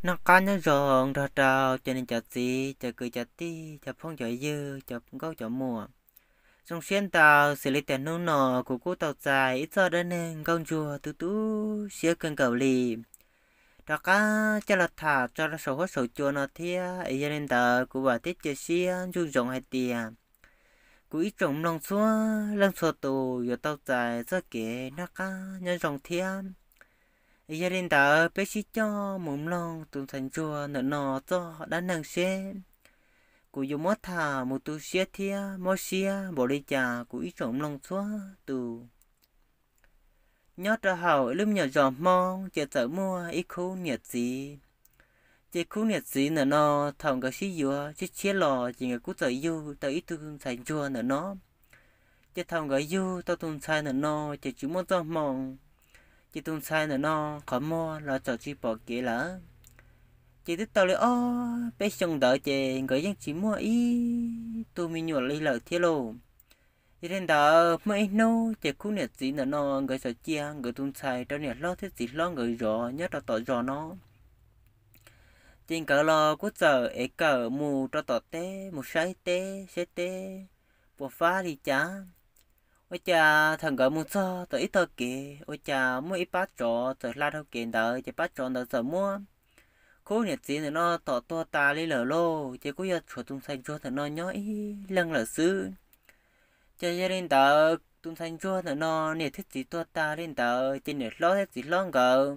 Noj qab nyob zoo nrog rau cov niam cov txiv, cov kwv cov tij, cov phooj cov ywg, cov nkauj cov muam. Zoo siab ntau xws li tias hnub no kuv kuj tau txais ib txoj dab neeg nkauj ntsuag tu tu siab kawg nkaus li rov qab coj los tham tso rau saum huab saum cua no thiab. Es yog li ntawd kuv vam thiab cia siab ntsuj zoov hais tias kuv ib tsoom mloog txhua leej txhua tus yuav tau txais txoj kev noj qab nyob zoo thiab. Es yog li ntawd peb sib coj mus mloog tus ntxhais ntsuag ntawm no txoj dab neeg seb kuv yuav muab tham mus tu siab thiab mob siab npaum li cas kuv ib tsoom mloog txhua tus. Nyob rau hauv ib lub me nyuam zos Hmoob ces txawm muaj ib khub niam txiv. Ces khub niam txiv ntawm no thaum nkawd sib yuav tshiab tshiab los ces nkawd kuj txawm yug tau ib tug ntxhais ntsuag ntawm no. Ces thaum nkawd yug tau tus ntxhais ntawm no ces tsis muaj txoj hmoo, ces tus ntxhais ntawm no qhov muag los txawm tsis pom kev lawm. Ces twb tau li ob peb xyoo ntawd ces nkawd yeej tsis muaj ib tug me nyuam li lawm thiab lauj. Yog li ntawd muaj ib hnub ces khub niam txiv ntawm no nkawd txawm cia nkawd tus ntxhais rau niam hlob thiab txiv hlob nkawd zov nyob rau tom zos no. Ces nkawd los kuj txawm ev kawm mus rau tom teb mus saib teb saib teb puas fab li cas. Ua cas thaum nkawd mus txog tom ib tog kev ua cas muaj ib pab tsov txawm hla rau kev ntawd ces pab tsov ntawd txawm muab khub niam txiv ntawm no tom tuag tas li lawm lauj. Ces kuj yog tshuav tus ntxhais ntsuag ntawm no nyob ib leeg lawm xwb. Ces yog li ntawd tus ntxhais ntsuag ntawm no niam thiab txiv tuag tas li ntawd ces niam hlob thiab txiv hlob nkawd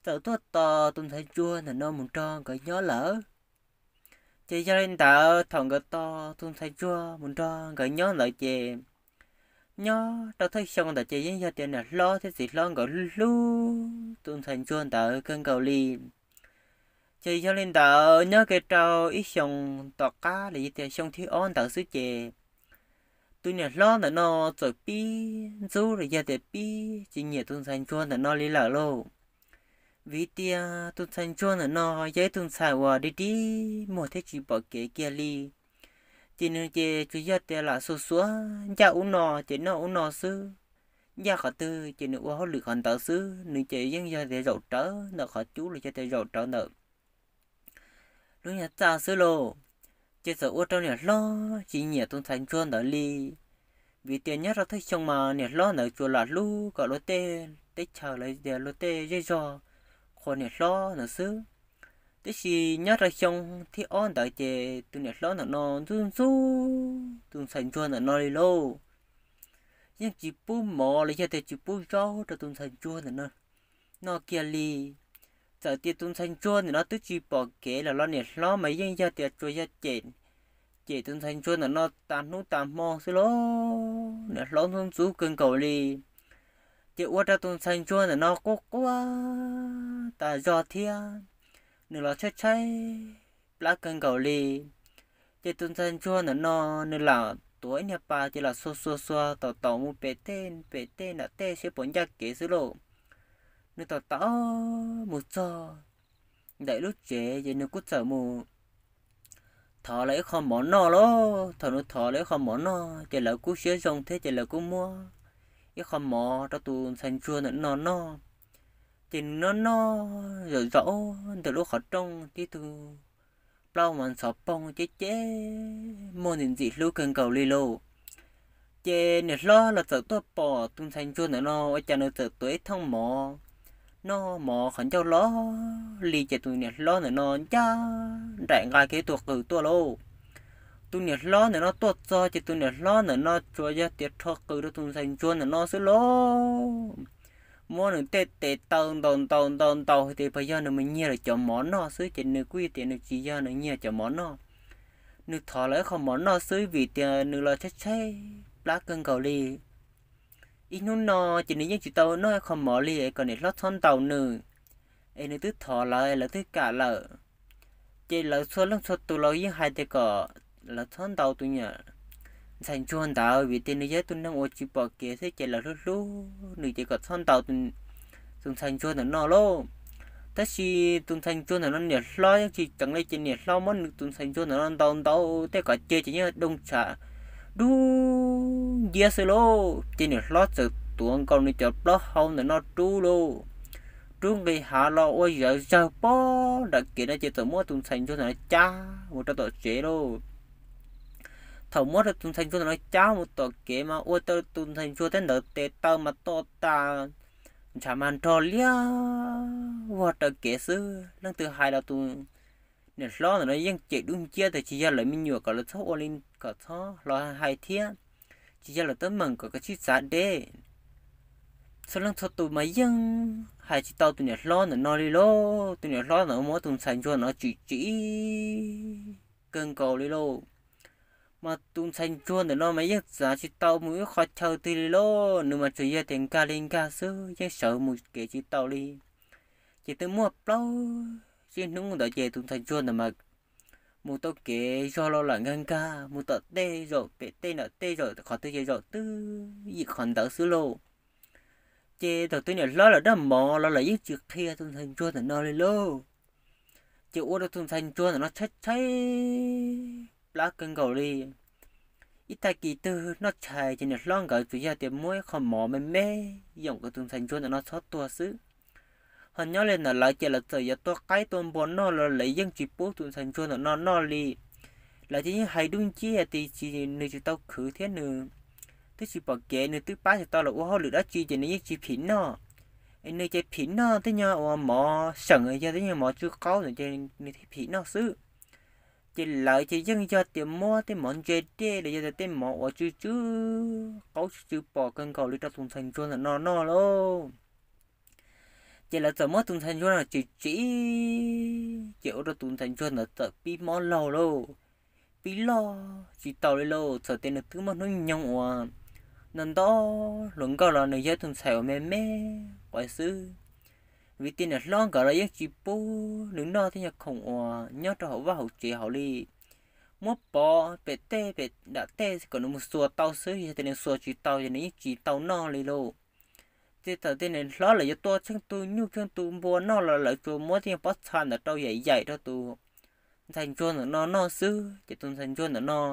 txawm tuaj tos tus ntxhais ntsuag ntawm no mus nrog nkawd nyob lawm. Ces yog li ntawd thaum nkawd tos tus ntxhais ntsuag mus nrog nkawd nyob ntawd ces nyob rau thawj xyoo ntawd ces yeej yog tias niam hlob thiab txiv hlob nkawd hlub hlub tus ntxhais ntsuag ntawd kawg nkaus li. Ces yog li ntawd nyob kiag rau ib xyoo tom qab los yog tias xyoo thib ob ntawd xwb ces tus niam hlob ntawm no txawm pib ntxub los yog tias pib tsis nyiam tus ntxhais ntsuag ntawm no li lawm lauj. Vim tias tus ntxhais ntsuag ntawm no yog ib tug ntxhais uas dig dig muag thiab tsis pom kev kiag li. Ces nws ces tsuas yog tias lam xuas xuas ncaj ub no ces noj ub no xwb, ncaj qhov twg ces nws ua hauj lwm qhov ntawd xwb, nws ces yeej yog tias zaum rawv ntawm qhov cub los yog tias zaum rawv ntawm lub nyuag txaj xwb lauj. Ces txawm ua rau niam hlob tsis nyiam tus ntxhais ntsuag ntawd li. Vim tias nyob rau thawj xyoo mas niam hlob ntawd tsuas lam hlub kom luag tej teb chaws los tias luag tej zej zog qhuas niam hlob ntawd xwb. Tiam sis nyob rau xyoo thib ob ntawd ces tus niam hlob ntawm no ntxub ntxub tus ntxhais ntsuag ntawm no li lauj. Yeej tsis pub mov los yog tias tsis pub zaub rau tus ntxhais ntsuag ntawm no noj kiag li. Txawm tias tus ntxhais ntsuag ntawm no twb tsis pom kev los los niam hlob mas yeej yog tias tsuas yog cem, cem tus ntxhais ntsuag ntawm no tas hnub tas hmo xwb lauj. Niam hlob ntxub ntxub kawg nkaus li. Ces ua rau tus ntxhais ntsuag ntawm no quaj quaj tas zog thiab, nws los tshaib tshaib plab kawg nkaus li. Ces tus ntxhais ntsuag ntawm no nws lam tuav ib niag pas ces lam xuas xuas xuas taum taum mus pem tej pem tej nram tej seb puas ncaj kev xwb lauj. Nws taum taum mus txog ntawm lub tsev ces nws kuj txawm mus thov lawv ib qho mov noj lauj. Thaum nws thov lawv ib qho mov noj ces lawv kuj siab zoo thiab ces lawv kuj muab ib qho mov rau tus ntxhais ntsuag ntawm no noj. Ces nws noj noj zom zaws ntawm lub qhov rooj tib tug plaub mas ntxhov poog ceb ceb muag ntxim ntxim hlub kawg nkaus li lauj. Ces niam hlob los txawm tuaj pom tus ntxhais ntsuag ntawm no ua cas nws txawm tuav ib thooj mov noj mov qhov ncauj los li ces tus niam hlob ntawm no ncaj nraim nqa kiag tus qws tuaj lauj. Tus niam hlob ntawm no tuaj txog ces tus niam hlob ntawm no tsuas yog tias rho qws rau tus ntxhais ntsuag ntawm no xwb lauj. Muab nws tej tes taw ntaus ntaus ntaus ntaus tias puas yog nws mus nyiag lawv cov mov noj xwb ces nws kuj tias nws tsis yog nws nyiag cov mov noj. Nws thov lawv ib qho mov noj xwb vim tias nws los tshaib tshaib plab kawg nkaus li. Ib hnub no ces nws yeej tsis tau noj ib qho mov li es kom niam hlob txhob ntaus nws. Es nws twb thov lawv lawv twb kam lawm. Ces lawv txhua leej txhua tus los yeej hais tias kom lawv txhob ntaus tus niam ntxhais ntsuag ntawd vim tias nws yog ib tug neeg uas tsis pom kev xwb ces lawv hlub hlub nws ces kom txhob ntaus tus ntxhais ntsuag ntawm no lauj. Tab sis tus ntxhais ntsuag ntawm no niam hlob yeej tsis ceev li ces niam hlob muab nws tus ntxhais ntsuag ntawm no ntaus ntaus tej kom cia ces yeej doo tshav dub nciab xwb lauj. Ces niam hlob txawm tuav nkaus nws cov plaub hau ntawm no rub lauj. rub nqis hav los ua zawv zawg pob nram kev no ces txawm muab tus ntxhais ntsuag ntawm no cab mus rau tom tsev lauj. Thaum muab rau tus ntxhais ntsuag ntawm no cab mus tom kev mas ua tau tus ntxhais ntsuag tej ntawd tes taw mas to tas, ntshav mas nrog liab vog raws kev xwb. Leej twg hais los tus niam hlob ntawm no yeej cem dub nciab tias tsis yog lawv me nyuam kom lawv txhob ua li, kom txhob los hais thiab, tsis yog lawv teeb meem kom kav tsij txav deb. Txhua leej txhua tus mas yeej hais tsis tau tus niam hlob ntawm no li lauj. Tus niam hlob ntawm no muab tus ntxhais ntsuag ntawm no tsim tsim kawg nkaus li lauj. Mas tus ntxhais ntsuag ntawm no mas yeej txav tsis tau mus ib qho chaw twg li lauj, nws mas tsuas yog tias nkag li nkag xwb, yeej sawv mus kev tsis tau li. Ces twb muaj plaub tsib hnub ntawd ces tus ntxhais ntsuag ntawd mas mus tau kev zog los lam nkag nkag, mus tom tej zaum pem tej nram tej zaum qhov twg ces zaum twb yim qhov ntawd xwb lauj. Ces thaum tus niam hlob lawv daj mov los lawv yeej tsis qhia tus ntxhais ntsuag ntawm no li lauj. Ces ua rau tus ntxhais ntsuag ntawm no tshaib tshaib plab kawg nkaus li. Ib tag kis twg noj tshais ces niam hlob nkawd tsuas yog tias muab ib qho mov me me yoom kom tus ntxhais ntsuag ntawm no txhob tuag xwb. Ho nyob li ntawm lawv ces lawv txawm yuav tua qaib tua npua noj los lawv yeej tsis pub tus ntxhais ntsuag ntawm no noj li. Lawv ces yeej hais dub nciab tias tsis, nws tsis tau khwv thiab nws twb tsis pom kev, nws twb pab tsis tau lawv ua hauj lwm dab tsi ces nws yeej tsis phim noj. Es nws ces phim noj tej nyuag uas mov seem, yog tej nyuag mov tsw qaub ntawd ces nws thiaj phim noj xwb. Ces lawv ces yeej yog tias muab tej mov ntse dej los yog tias tej mov uas tsw tsw qaub tsw tsw pos kawg nkaus li rau tus ntxhais ntsuag ntawm no noj lauj. Ces lawv txawm muab tus ntxhais ntsuag no tsim tsim, ces ua rau tus ntxhais ntsuag ntawd txawm pib mob laug lauj, pib loj tsis tau li lauj. Txawm tias nws twb muaj hnub nyoog uas nto nto hluas nkauj los nws yog tus ntxhais uas me me quav xwb, vim tias niam hlob nkawd los yeej tsis pub nws noj tej nyuag khoom uas nyob rau hauv vaj hauv tsev hauv li. Muab pov pem tej pem nram tej kom nws mus xuas tau xwb, yog tias nws xuas tsis tau ces nws yeej tsis tau noj li lauj. Ces txawm tias niam hlob lawv yuav tua tsheej tus nyuj tsheej tus npua noj los lawv tsuas muab tej nyuag pob txha ntawd rau yaim yaim rau tus ntxhais ntsuag ntawm no noj xwb, ces tus ntxhais ntsuag ntawm no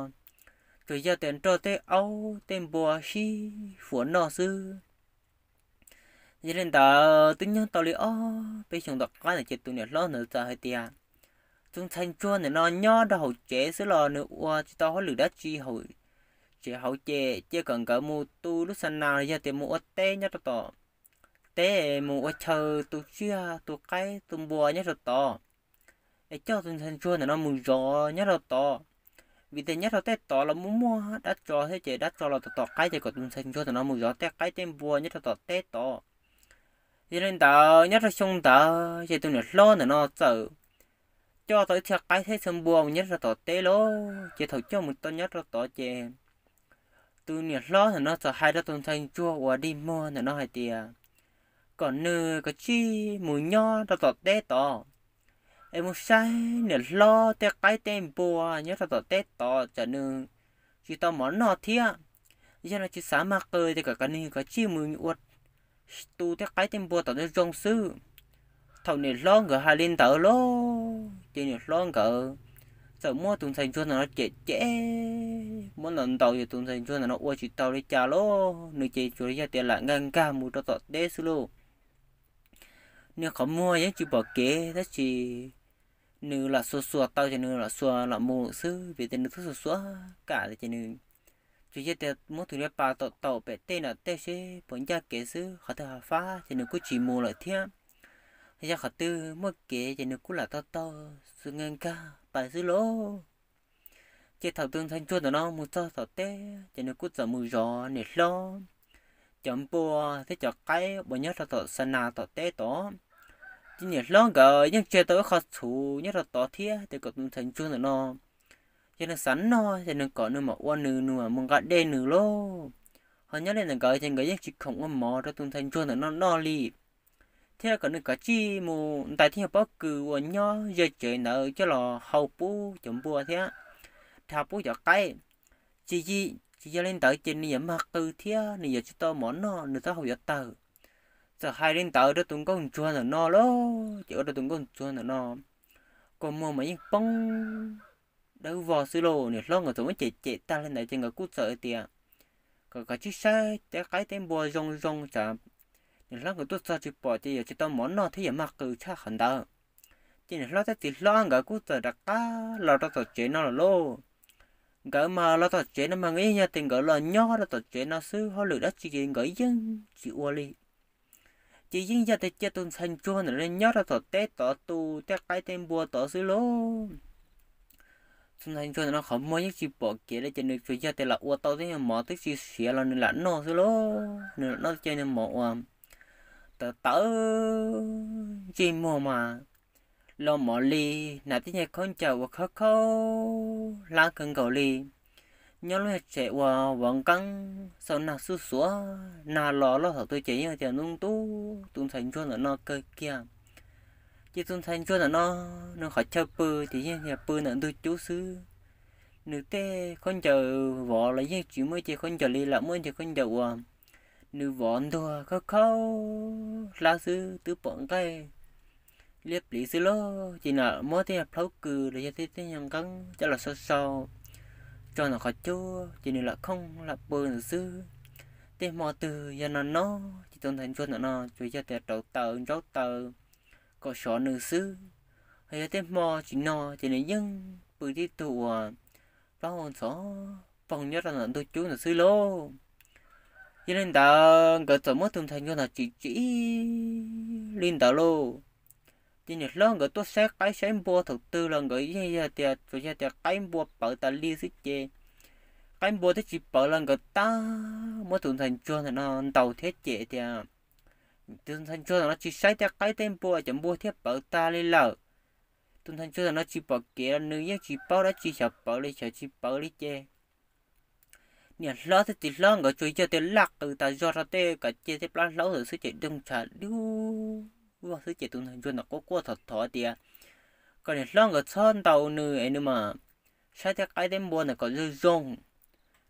tsuas yog tias nrog tej aub tej npua sib fuav noj xwb. Yog li ntawd twb nyoog tau li ob peb xyoos tom qab ntawd ces tus niam hlob ntawd txawm hais tias tus ntxhais ntsuag ntawm no nyob rau hauv tsev xwb los nws ua tsis tau hauj lwm dab tsi hauv tsev hauv, ces cia kom nkawd mus tu lub xa nas los yog tias mus ua teb nyob rau tom teb, mus ua chaw tu tsiaj tu qaib tu npua nyob rau tod, es coj tus ntxhais ntsuag ntawm no mus zov nyob rau tod. Vim tias nyob rau tej tod los muaj muaj dab tso thiab, ces dab tso los tom tom qaib, ces kom tus ntxhais ntsuag ntawm no mus zov tej qaib tej npua nyob rau tom teb tod. Yog li ntawd nyob rau xyoo ntawd ces tus niam hlob ntawm no txawm coj tau ib txhia qaib thiab txhia npua mus nyob rau tom teb lauj. Ces thaum coj mus tau nyob rau tod ces tus niam hlob ntawm no txawm hais rau tus ntxhais ntsuag uas dig muag ntawm no hais tias kom nws kav tsij mus nyob rau tom teb tod, es mus saib niam hlob tej qaib tej npua nyob rau tom teb tod, tsam nws tsis tau mov noj thiab. Yog nws tsis xav mag qw ces kom nws kav tsij mus ua tu tej qaib tej npua tom zoo zoo xwb. Thaum niam hlob nkawd hais li ntawd lauj, ces niam hlob nkawd txawm muab tus ntxhais ntsuag ntawm no cem cem, muab ntaus ntaus, ces tus ntxhais ntsuag ntawm no ua tsis tau li cas lauj, nws ces tsuas yog tias lam nkag nkag mus rau tom teb xwb lauj. Nws qhov muag yeej tsis pom kev tab sis nws lam xuas xuas tau ces nws lam xuas lam mus xwb, vim tias nws twb xuas xuas kam ces nws tsuas yog tias muab tus niag pas taum taum pem tej nram tej seb puas ncaj kev xwb, qhov twg hav fab ces nws kuj tsis mus lawm thiab. Yog qhov twg muaj kev ces nws kuj lam taug taug nkag nkag pais xwb lauj. Ces thaum tus ntxhais ntsuag ntawm no mus txog tom teb ces nws kuj txawm mus zov niam hlob cov npua thiab cov qaib uas nyob rau tom xa nas tom teb tod. Ces niam hlob nkawd yeej tseg tau ib qho txhuv nyob rau tod thiab, ces kom tus ntxhais ntsuag ntawm no yog nws xav noj ces nws kom nws mam ua nws, nws mam mus nqa dej nws lauj. Ho nyob li ntawm nkawd ces nkawd yeej tsis khoom ua mov rau tus ntxhais ntsuag ntawm no noj li, thiab kom nws kav tsij mus ntais tej nyuag pob kws uas nyob ze tsev ntawd coj los hau pub cov npua thiab dhau pub cov qaib. Tsis, tsis yog li ntawd ces nws yuav mag qw thiab nws yuav tsis tau mov noj, nws taub hau yuav tawg. Txawm hais li ntawd rau tus nkauj ntsuag ntawm no lauj, ces ua rau tus nkauj ntsuag ntawm no kua muag mas yeej poob dawb vog xwb lauj. Niam hlob nkawd txawm muab cem cem tag li ntawd ces nkawd kuj txawm hais tias kom kav tsij saib tej qaib tej npua zoo zoo tsam Niam hlob nkawd tuaj txog tsis pom ces yuav tsis tau mov noj thiab yuav mag qw tshaj qhov ntawd. Ces niam hlob thiab txiv hlob nkawd kuj txawm rov qab los rau tom tsev no lawm lauj. Nkawd mas los tom tsev no mas yeej yog tias nkawd los nyob rau tom tsev no xwb, hauj lwm dab tsi ces nkawd yeej tsis ua li. Ces yeej yog tias cia tus ntxhais ntsuag ntawm no nyob rau tom teb tod tu tej qaib tej npua tod xwb lauj. Tus ntxhais ntsuag ntawm no qhov muag yeej tsis pom kev li ces nws tsuas yog tias lam ua tau tej nyuag mov twb tsis siav los nws lam noj xwb lauj. Nws lam noj tej nyuag mov uas tawv tawv ntsej muag mas los mov li, hnav tej nyuag khaub ncaws uas khaub khaub hlab kawg nkaus li, nyob lub nyuag tsev uas vov nqeeb xaus nag xuj xuav nag los loj thaum twg ces yeej tias ntub ntub tus ntxhais ntsuag ntawm no kawg kiag. Ces tus ntxhais ntsuag ntawm no nws qhov chaw pw ces yeej yog pw ntawm ntug cub xwb. Nws tej khaub ncaws vov los yeej tsis muaj ib ce khaub ncaws li, lam muaj ib ce khaub ncaws uas nws vov ntuag khaub khaub hlab xwb twb pom nqaij liab pliv xwb lauj. Ces nws muab tej nyuag plhaub kws los yog tej tej nyuag nqeeb coj los sau sau tso ntawm qhov cub ces nws lam khooj lam pw ntawd xwb. Tej hmo twg yog no no ces tus ntxhais ntsuag ntawm no tsuas yog tias rauv taws ntsaub taws kom sov nws xwb. Ho yog tej hmo tsis no ces nws yeej pw tib tug uas plaub hau ntxhov poog nyob rau ntawm ntug cub ntawd xwb lauj. Yog li ntawd nkawd txawm muab tus ntxhais ntsuag ntawd tsim tsim li ntawd lauj. Ces niam hlob nkawd tuaj saib qaib saib npua thaum twg los nkawd yeej yog tias tsuas yog tias qaib npua pawv tas li xwb ces qaib npua twb tsis pawv los nkawd tab muab tus ntxhais ntsuag ntawm no ntaus thiab cem tias tus ntxhais ntsuag ntawm no tsis saib tej qaib tej npua cov npua thiaj pawv tas li lawm. Tus ntxhais ntsuag ntawm no tsis pom kev los nws yeej tsis paub dab tsi xyov pawv li xyov tsis pawv li ces niam hlob thiab txiv hlob nkawd tsuas yog tias laj qws tas zog rau tej kav cia tej plab hlaub ntawd xwb ces doog ntshav dub vog xwb ces tus ntxhais ntsuag ntawd quaj quaj thov thov tias kom niam hlob nkawd txhob ntaus nws es nws mas saib tej qaib tej npua ntawd kom zoo zoo.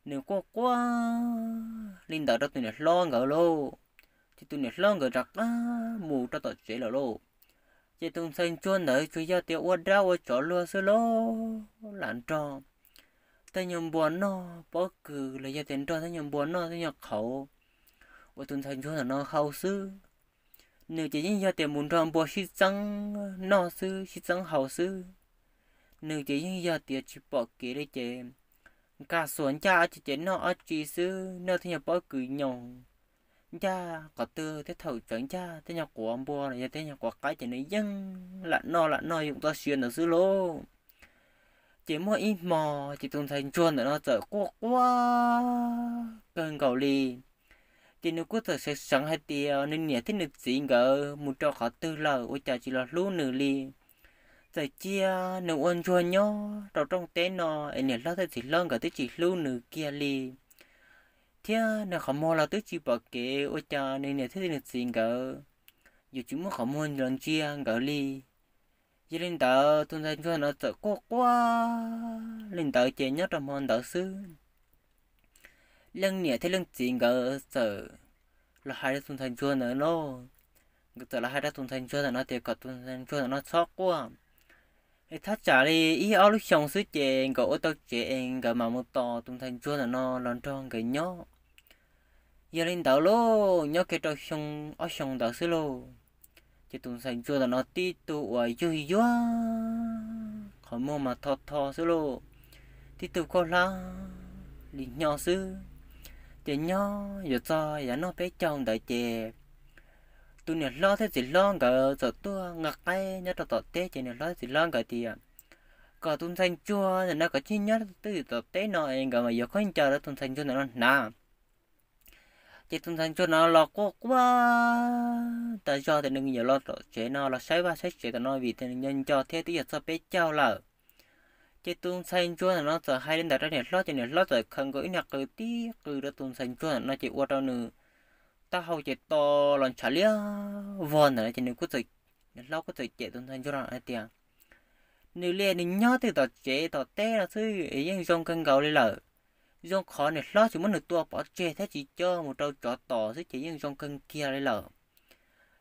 Nws quaj quaj li ntawd rau tus niam hlob nkawd lauj. Ces tus niam hlob nkawd rov qab mus rau tom tsev lawm lauj. Ces tus ntxhais ntsuag ntawd tsuas yog tias ua dab ua tsov luag xwb lauj, lam nrog tej nyuag npua noj pob kws los yog tias nrog tej nyuag npua noj tej nyuag qhauv uas tus ntxhais ntsuag ntawm no hau xwb. Nws ces yeej yog tias mus nrog npua sib txeeb noj xwb sib txeeb haus xwb. Nws ces yeej yog tias tsis pom kev li ces nkag xuas ncaj ob tsi ces noj ob tsi xwb, noj tej nyuag pob kws nyoos ncaj qhov twg thiab thaum tsawv ncaj tej nyuag quav npua los yog tej nyuag quav qaib ces nws yeej lam noj lam noj yoom txoj sia ntawd xwb lauj. Ces muaj ib hmo ces tus ntxhais ntsuag ntawm no txawm quaj quaj kawg nkaus li. Ces nws kuj txawm seev seev hais tias nws niam thiab nws txiv nkawd mus rau qhov twg lawm ua cas tsis los hlub nws li. Txawm cia nws ua ntsuag nyob rau rooj teb no es niam hlob thiab txiv hlob nkawd twb tsis hlub nws kiag li, thiab nws qhov muag los twb tsis pom kev ua cas nws niam thiab nws txiv nkawd yuav tsis muab qhov muag los ntsia nkawd li. Yog li ntawd tus ntxhais ntsuag no txawm quaj quaj li ntawd ces nyob rau hmo ntawd xwb, leej niam thiab leej txiv nkawd txawm los hais rau tus ntxhais ntsuag ntawd lauj. Nkawd txawm los hais rau tus ntxhais ntsuag ntawm no tias kom tus ntxhais ntsuag ntawm no txhob quaj, es thaj tsam li ib ob lub xyoo xwb ces nkawd ua tau tsev es nkawd mam mus tos tus ntxhais ntsuag ntawm no los nrog nkawd nyob. Yog li ntawd lauj, nyob kiag rau xyoo ob xyoo ntawd xwb lauj, ces tus ntxhais ntsuag ntawm no tib tug uas yug yuag qhov muag mas tho tho xwb lauj, tib tug khaub hlab li hnyo xwb. Ces nyob yuav txog yav noj peb caug ntawd ces tus niam hlob thiab txiv hlob nkawd txawm tuaj nqa qaib nyob rau tom teb ces niam hlob thiab txiv hlob nkawd tias kom tus ntxhais ntsuag ntawm no kom cia nyob twj ywm tom teb no es nkawd mas yuav khaub ncaws rau tus ntxhais ntsuag ntawm no hnav. Ces tus ntxhais ntsuag no los quaj quaj tas zog tias nws yuav los tom tsev no los saib vaj saib tsev tom no vim tias nws nco nco thiab twb yuav txog peb caug lawm. Ces tus ntxhais ntsuag ntawm no txawm hais li ntawd rau niam hlob ces niam hlob txawm khaws nkaus ib niag qws tib qws rau tus ntxhais ntsuag ntawm no ces ua rau nws taub hau ces to los ntshav liab vog ntawm no ces nws kuj txawm, niam hlob kuj txawm cem tus ntxhais ntsuag no hais tias nws li nws nyob twj tom tsev tom teb no xwb es yeej zoo kawg nkaus li lawm. Zoo qhov niam hlob tsis muab nws tua pov tseg thiab tsis coj mus rau tsov tom xwb ces yeej zoo kawg kiag li lawm.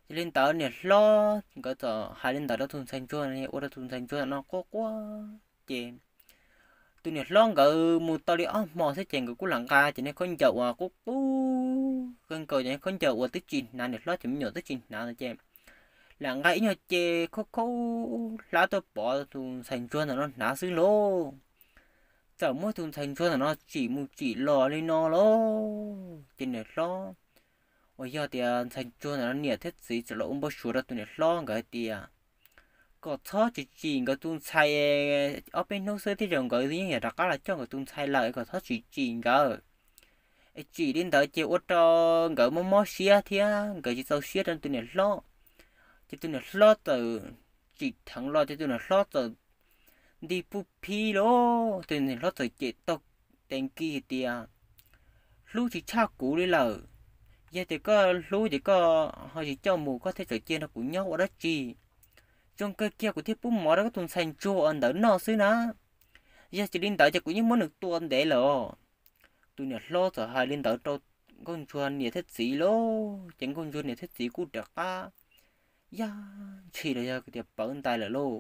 Yog li ntawd niam hlob nkawd txawm hais li ntawd rau tus ntxhais ntsuag ua rau tus ntxhais ntsuag no quaj quaj ces tus niam hlob nkawd mus tau li ob hmo xwb ces nkawd kuj lam nqa ces niag khaub ncaws uas qub qub kawg nkaus, cov khaub ncaws uas twb tsis hnav, niam hlob cov me nyuam twb tsis hnav ntawd ces lam nqa ib nyuag ce khaub khaub hlab tuaj pov tus ntxhais ntsuag ntawm no hnav xwb lauj. Txawm muab tus ntxhais ntsuag ntawm no tsim mus tsim los li no lauj, ces niam hlob uas yog tias ntxhais ntsuag ntawm no niam thiab txiv txawm los ua npau suav rau tus niam hlob nkawd hais tias kom txhob tsis tsim nkawd tus ntxhais, ob peb hnub xwb tej zaum nkawd yeej yam rov qab los coj nkawd tus ntxhais lawm, kom txhob tsis tsim nkawd. Es tsim li ntawd ces ua rau nkawd mob mob siab thiab nkawd tsis txaus siab rau tus niam hlob. Ces tus niam hlob txawm tsim dheev los ces tus niam hlob txawm nti puj phib lauj, tus niam hlob txawm cem taug tes nkis hais tias, hlub tsis tshaj kuv li lawm. Yog tias koj hlub ces koj ho tsis coj mus, koj thiaj tseem cia nrog kuv nyob ua dab tsi? Zoo kawg kiag kuv thiaj pub mov rau koj tus ntxhais ntsuag ntawd noj xwb na. Yog tsis li ntawd ces kuv yeej muab nws tua ntev lawm os. Tus niam hlob txawm hais li ntawd rau nkauj ntsuag niam thiab txiv lauj, ces nkauj ntsuag niam thiab txiv kuj rov qab yaj ntshis los yog tias pawv ntais lawm lauj.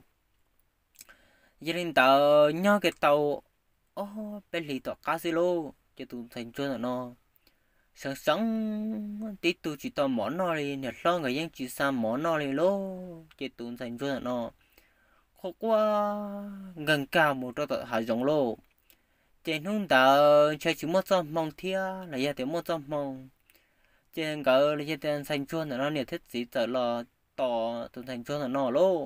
Yog li ntawd nyob kiag tau ob peb hlis tom qab xwb lauj, ces tus ntxhais ntsuag ntawm no seev seev, tib tug tsis tau mov noj li, niam hlob nkawd yeej tsis xa mov noj li lauj, ces tus ntxhais ntsuag ntawm no quaj quaj nkag nkag mus rau tom hav zoov lauj. Ces hnub ntawd ntshe tsis muaj txoj hmoo thiab los yog tias muaj txoj hmoo, ces nkawd los yog tias ntxhais ntsuag ntawm no niam thiab txiv txawm los tos tus ntxhais ntsuag ntawm no lauj.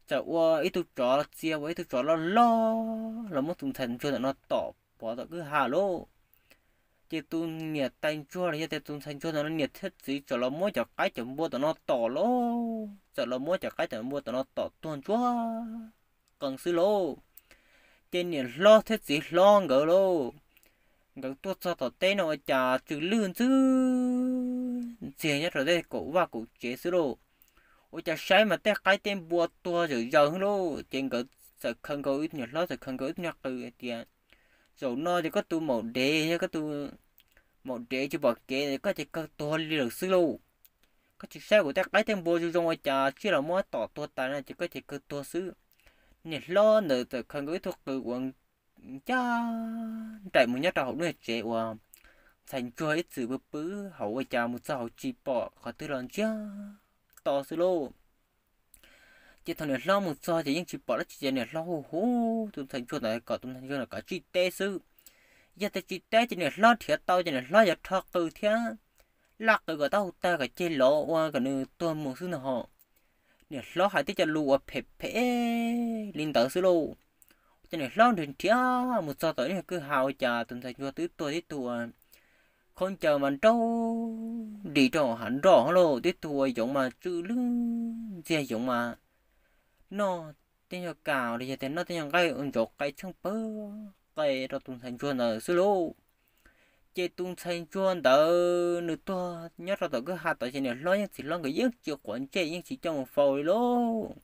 Txawm ua ib tug tsov txia, ua ib tug tsov loj loj los muab tus ntxhais ntsuag ntawm no tom pov tom kwj ha lauj. Ces tus niam tais ntsuag los yog tias tus ntxhais ntsuag ntawm no niam thiab txiv txawm los muab cov qaib cov npua tom no tom lauj, txawm los muab cov qaib cov npua tom no tom tuag ntsuag qees xwb lauj. Ces niam hlob thiab txiv hlob nkawd lauj, nkawd tuaj txog tom teb no ua cas tsw lwj ntxwb ntxiag nyob rau tej kaum vaj kaum tsev xwb lauj. Ua cas saib mas tej qaib tej npua tuag zawm zaws lauj. Ces nkawd txawm khaws nkaus, niam hlob txawm khaws nkaus ib tug nyuag qws hais tias, zaum no ces koj tus maum dev, yog koj tus maum dev tsis pom kev, koj ces kawg tuag li lawm xwb lauj. Koj tsis saib kuv tej qaib tej npua zoo zoo ua cas tsiaj los muab tom tuag tas no ces koj ces kawg tuag xwb. Niam hlob ntawd txawm khaws nkaus ib tug qws uas ncaj nraim mus nyob rau hauv lub tsev uas ntxhais ntsuag ib txwm pw pw hauv ua cas mus txog hauv tsis pom qhov twg los ntsiag to xwb lauj. Ces thaum niam hlob mus txog ces yeej tsis pom dab tsi ces niam hlob hu hu tus ntxhais ntsuag ntawd kom tus ntxhais ntsuag ntawd kom tsij teb xwb. Yog tias tsis teb ces niam hlob nrhiav tau ces niam hlob yuav rho qws thiab laj qws kom tau hu tag kom ceg lov ua kom nws tuag mus xwb ntag ho. Niam hlob hais tej cov lus uas phem phem li ntawd xwb lauj. Ces niam hlob nrhiav nrhiav mus txog tom ib kwj ha ua cas tus ntxhais ntsuag twb tuag tib tug khaub ncaws mas nraug nris rau hav nroj lauj, tib tug ua yoov mas tsw lwj ntxiag yoov mas noj tej nyuag kas los yog tias noj tej nyuag nqaij ua ntsauv qe tsheej pawg qe rau tus ntxhais ntsuag ntawd xwb lauj. Ces tus ntxhais ntsuag ntawd nws tuag nyob rau tom kwj ha tod ces niam hlob yeej txiv hlob nkawd yeej tsis quav ntsej yeej tsis coj mus faus li lauj.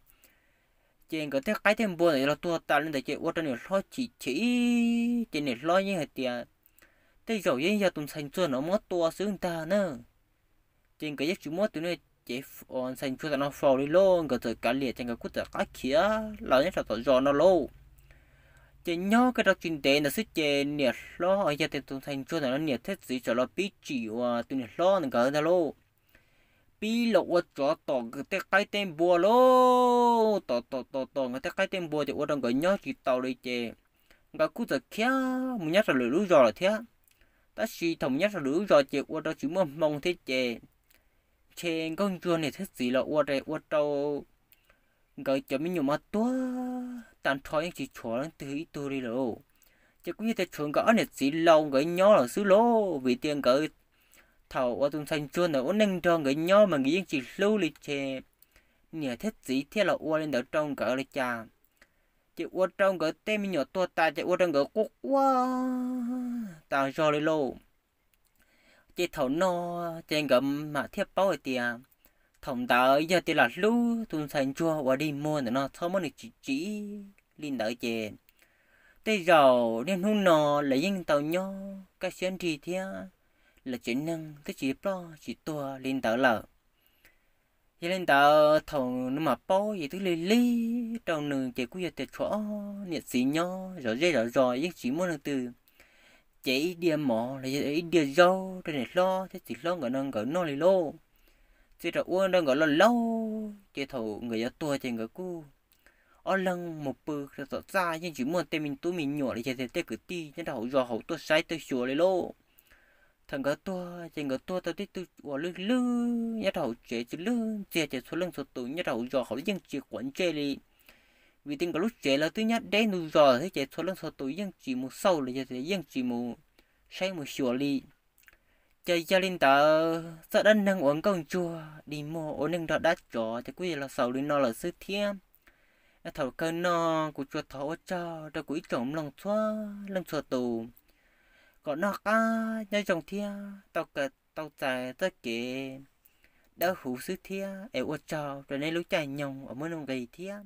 Ces nkawd tej qaib tej npua ntawd los tuag tas li ntawd ces ua rau niam hlob chim chim, ces niam hlob yeej hais tias tej zaum yeej yog tus ntxhais ntsuag no muab tua xwb ntag na. Ces nkawd yeej tsis muab tus niag cev ntxhais ntsuag tom no faus li lauj, nkawd txawm kav liam ces nkawd kuj txawm qab khiav los nyob rau tom zos no lauj. Ces nyob kiag rau tsis ntev ntawd xwb ces niam hlob uas yog tias tus ntxhais ntsuag ntawm no niam thiab txiv txawm los pib tsim uas tus niam hlob ntawd nkawd ntag lauj. Pib los ua tsov tom nkawd tej qaib tej npua lauj, tom tom tom tom nkawd tej qaib tej npua ces ua rau nkawd nyob tsis tau li ces nkawd kuj txawm khiav mus nyob rau lwm lub zos lawm thiab. Tab sis thaum mus nyob rau lwm lub zos ces ua rau tsis muaj hmoo thiab ces ntshe nkauj ntsuag niam thiab txiv los ua ua rau nkawd cov me nyuam mas tuag tag nrho yeej tsis tshuav leej twg ib tug li lauj. Ces kuj yog tias tshuav nkawd ob niam txiv laus nkawd nyob lawm xwb lauj, vim tias nkawd thaum uas tus ntxhais ntsuag ntawd ua neej nrog nkawd nyob mas nkawd yeej tsis hlub li ces niam thiab txiv thiaj los ua li ntawd rau nkawd li cas. Ces ua rau nkawd tej me nyuam tuag tas ces ua rau nkawd quaj quaj tas zog li lauj. Ces thaum no ces nkawd mam thiaj paub hais tias thaum ntawd yog tias lam hlub tus ntxhais ntsuag uas dig muag ntawm no txhob muab nws tsim tsim li ntawd ces tej zaum niaj hnub no lawv yeej tau nyob kaj siab nrig thiab lawv tsev neeg twb tsis ploj tsis tuag li ntawd lawm. Yog li ntawd thaum nws mam paub ces twb lig lig rau nws ces kuj yog tias tshuav ob niam txiv nyob zov zej zov zos yeej tsis muaj leej twg cev ib diav mov los yog ib diav zaub rau niam hlob thiab txiv hlob nkawd no nkawd noj li lauj. Txiav rau ua rau nkawd loj lauj, ces thaum nkawd yuav tuag ces nkawd kuj ob leeg mus pw rau tom txaj, yeej tsis muaj tej me tub me nyuam los yog tej kwv tij nyob rau hauv zos hauv tuaj saib tuaj xyuas li lauj. Thaum nkawd tuag ces nkawd tuag tau tib tug uas lwj lwj nyob rau hauv tsev tsis lwj ntxiag, ces txhua leej txhua tus nyob rau hauv zos hauv yeej tsis quav ntsej li. Vim tias nkawd lub tsev los twb nyob deb ntug zos thiab, ces txhua leej txhua tus yeej tsis mus xauj los yog tias yeej tsis mus saib mus xyuas li. Ces yog li ntawd, txoj dab neeg uas nkauj ntsuag dig muag ua neej nrog dab tsov ces kuj yog los xaus li no lawm xwb thiab. Thaum kawg no, kuv tsuas thov ua tsaug rau kuv ib tsoom mloog txhua leej txhua tus kom noj qab nyob zoo thiab tau txais txoj kev dawb huv xwb thiab, es ua tsaug rau nej lub caij nyoog uas muaj nuj nqis thiab.